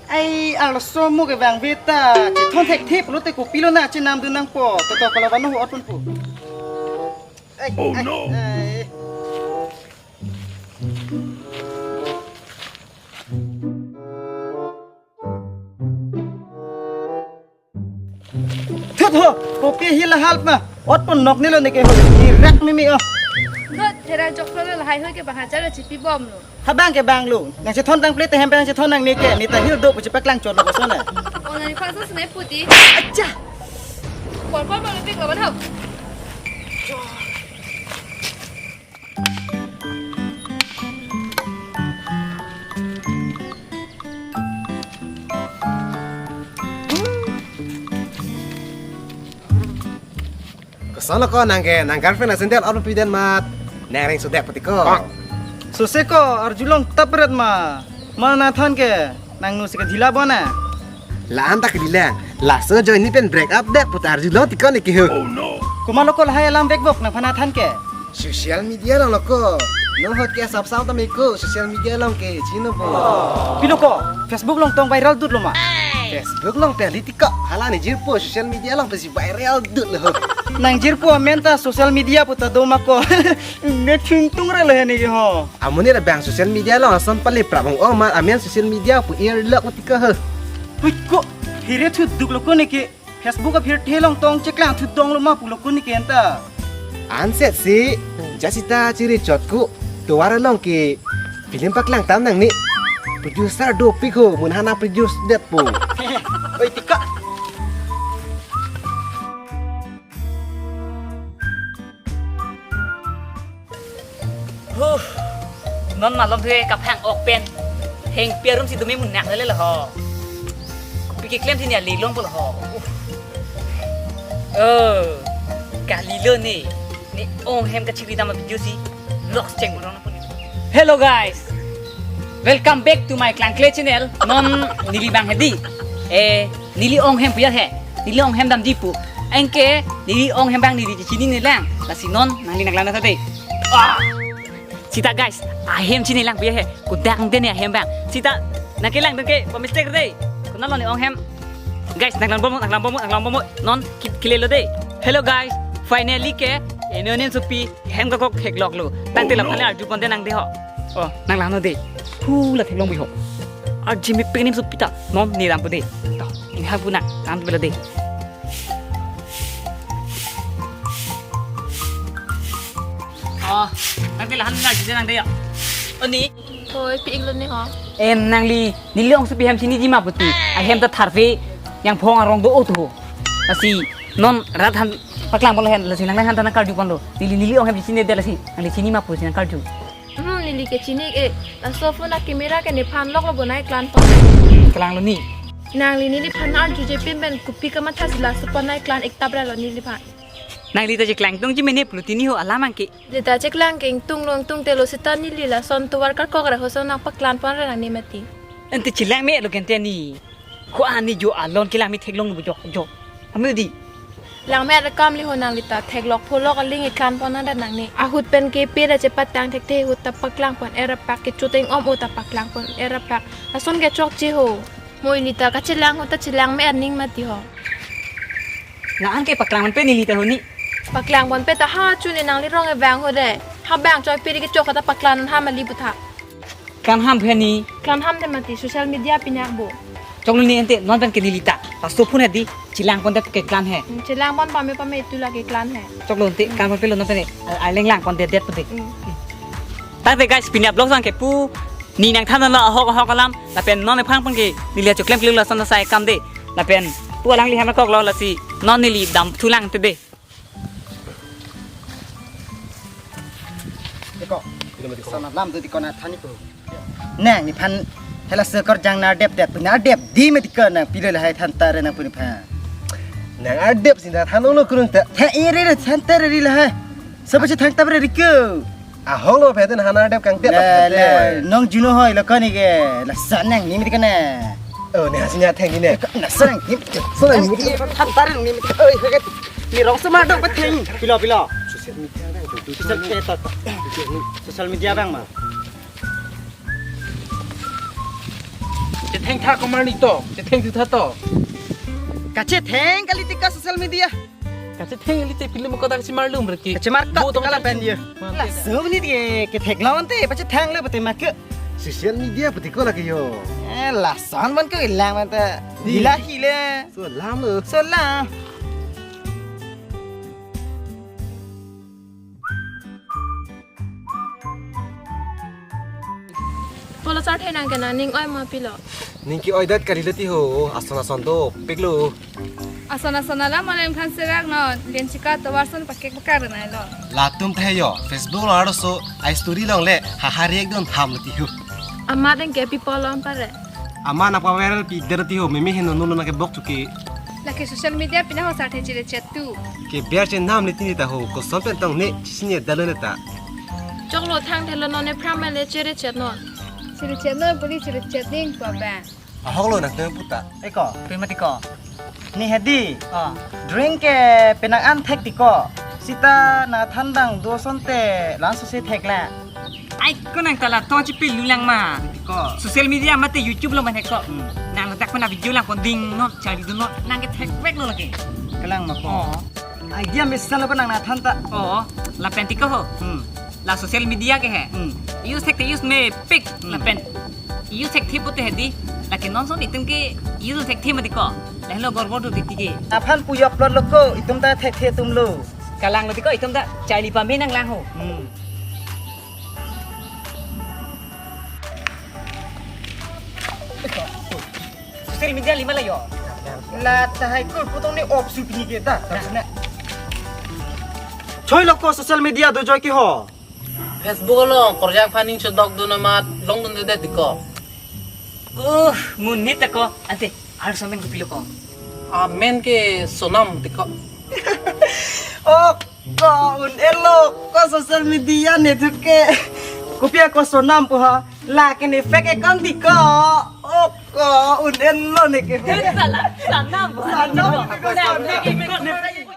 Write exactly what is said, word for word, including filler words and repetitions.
Ai, arloso mo kevang veta. Chethon thekthe pulote kopilo na chenamdun nangpo. Toto kala vanu ho otpon pu. Ai, Oh, ai, no. Ai. Thut ho, kopi hila halp ma. Otpon nok nilo neke ho. Ni rak mimi oh. Thut, therang choklo lo lahai hoi ke bang hajar chipi bomlo. Habang ke banglo. Nang chethon tang plate hem pen chethon nang neke. Ni ta hil do pu chepaklang chotlo kosona. Oh, nang phaso sene puti. Acha. Pol pol pol pik lo ban ho. Koson lo ko nang ke, nang girlfriend asendel or piden mat. Nang reng sudah pati ko. Sose ko arjulong tapret ma. Ma Nathan ke, nangnu si kedhila bona. La-an ta kedilang. Laso join ni pen break up det putar arjulong tiko neke ho. Komat lo ko lahai alam vekvok nangphan Nathan ke. Social media along lo ko. Non hot ke sap sap ta me ko social media along ke chino bo. Pilo ko, Facebook along tong viral dut lo ma. Facebook along pen liti ko. Hala ni jirpo social media along pensi viral dut lo. Nang jirpo amen ta social media puta do ma ko. Ne chuntung re lo he neke ho. Amoni ra bang social media along ason pale prabang o ma amen social media pu ir lok uti ko ho. Hui ko, hire thu duk lo ko neke. Facebook aphir thelong tong cheklang thudong lo ma pulo kuni kenta. Anset si, jasita chiri chotku, tovar along ke film paklang tam nang ni. Producer dopik ho, mun hana produce det po. Oi, tika. Huh. Non malom thu kaphang ok pen. Heng piarum si dumi munak lele ho. Piki klem sini ali long pul ho. Uh. Oh. Kalilo ni. Ne ong hem kachiri dam video si. Vlogs cheng mo rong pun. Hello guys. Welcome back to my Klangkle channel. Non neli bang hedi. Eh, neli ong hem pu ya he. Neli ong hem damji pu. Anke neli ong hem bang neli chini nelang. Lasi non nangli nanglang na tade. Ah! Sita guys, ahem chini lang pu ya he. Kudang dene ahem bang. Sita nangkelang dun ke pamistake de. Kunalo ni ong hem. Guys, nanglang bomo, nanglang bomo, nanglang bomo. Non ki-, kile lo de. Hello guys, finally ke eno nen supi hem ka kok theklok lo. Tangte Oh, lam no. Thale arju pon de nang de ho. Oh, nanglang no de. Hu la theklong bi ho. Arji mi penim supi ta. Non ni ram pu de. To, ini ha pu na. Ram pu de. Oh, nangte lahan nang jide nang de ya. Oni. Hoi, pi-ik lo ni ho. Em nangli, neli ong supi hem chiniji ma puti. Ahem ta tharve yang phong arong do-o tu ho. Lasi non rat han paklang pon lo hen, lasi nang nang han ta nangkarju pon lo. Neli neli ong hem chini de lasi. Nangli chini ma pusi nangkarju. Hmm, neli ke chini-ik e. Laso phone a camera ke nephan lok lo bonai klan pon. Klang lo ni. Nangli neliphan arjuje pin pen kopi kamatha si laso pon nai klan-ik tapra lo neliphan. Nangli ta cheklang tungji mene pulo tini ho alam angke. Neli ta cheklang ke ingtung long tung te lo seta neli lason tovar karkok ra hoso nangpaklang pon ra nang ne mati. Ante chelang me lo kente ni. Ko ani jo alon kelang me theklong lo jok jok. Ame di. Lang me ra kam li ho nangli ta theklok pholok aling iklang pon nang da nang ne. Ahut pen ke pe ra chepatang thekthe ahut ta paklang pon era pak ke chuteng om o ta paklang pon era pak. Lason ke chokche ho. Mo ili ta kachelang ho ta chelang me aning mati ho. Nang an ke paklang pon pe neli ta ho ni. Paklang pon pe ta ha chu ne nangli rong e bang ho de. Ha bang choi pe ri ke chok ta paklang ha mali butha. Klan ham phe ni. Klan ham de mati social media pinyak bo. Choklo ni ente non pen ke neli ta. Laso phone di chelang pon de ke klan he. Hmm, chelang pon pame pame itu lagi klan he. Choklo ente klan pon pe lo non pen. Ai leng lang pon de det pon de. Hmm. Tangte guys, pini a-vlog sang ke pu ni nangthan lo ahok ahok alam, lapen non ephang pang ke neli achoklem klem lason sai kam de. Lapen pu alangli ham kok lo lasi non neli dam thulang te de. Deko. Sana lam tu deko na thani pu. Nang nephan hala sekor jang nang dep dep nang dep di me deko nang pilo lahai than ta re nang pu nephan. Nang ardep sinda than lo kurung ta. Tha ere re than ta re ri lahai. Sapa si thang ta re ri ko. Ahong lo phe den hana dep kang tep. La, la, nong juno hoi lo koni ke. La sanang ni mi kana. Oh, ne hasinya theng ni ne. Na sanang ni. Sanang ni. Than ta re ni. Oi, ke. Ni rong sama dong patheng. Pilo, pilo. Social media bang. Social media bang ma. Chetheng tha komarli to, chetheng thu tha to. Kachetheng kali tiko social media. Kachetheng kali te pilo mo kodak si marlum reki. Kachemar ka Bo tong kala tang pen ye. Mante. Laso ni dia kethek lawan te pachetheng le pate mak ke. Social media pati ko lake yo. Eh, lason man ko ilang man ta. Di. Gila hile. So lam lo. So lam. Polo sarthe nang kena ning oi ma pilo. Ning ke-oi dat kali leti ho, ason ason dopik lo. Ason ason alam malem khan serak non, lenchika tovar son pakek pakar nai lo. Latum te yo, Facebook lo arso, ai story longle, haha react dun ham leti ho. Ama deng ke people lom pare. Ama nangpa viral pi der leti ho, meme heno nulo nangke bok chuki. Lake social media pina ho sarthe chire chet tu. Ke biar che nam leti ni ta ho, koson pen tong ne, chisine dalo ne ta. Choklo thang thelo non ne pram le chere chet non. Chere chet non puli chere chet ning pa ba. Ahok lo nang teng puta. Eko, pe mati ko. Ni hedi. Ah. Drink ke penang an thek tiko. Sita nangthan dang do son te laso si thek la. Ai ko nang tala to chipi lulang ma. Tiko. Social media mate YouTube lo man heko. Hmm. Nang ladak pena video lang pon ding non, charli dun non. Nang ke thek vek lo lake. Kelang ma ko. Oh. Idea mesen lo ko nang nangthan ta. Oh, lapen tiko ho. Hmm. La social media ke he. Hmm. Use thek te use mepik. Hmm. Lapen use thek thi pute hedi. Lake non son itum ke use thek thi mati ko. Lahelo gorbor tu titi ke. Aphan puyok plot lo ko, itum ta thek thi atum lo. Kalang lo tiko itum ta charli pame nang lang ho. Hmm. Social media lima la yo. La tahai ko putong ni op su pini ke ta. Choi lo ko social media do joy ke ho. Facebook along korjang phaning chodok dun amat long dun de diko. Uh, munit ako. Ante, arso amen ke pilo ko. Amen ke Sonam diko. Oh, ko un-elo ko social media ne thuke. Kopi ako Sonam pu ha. Lake ne fake account diko. Oh, ko un-elo ne ke. Sala, Sonam. Sonam, Sonam. Ne fake account.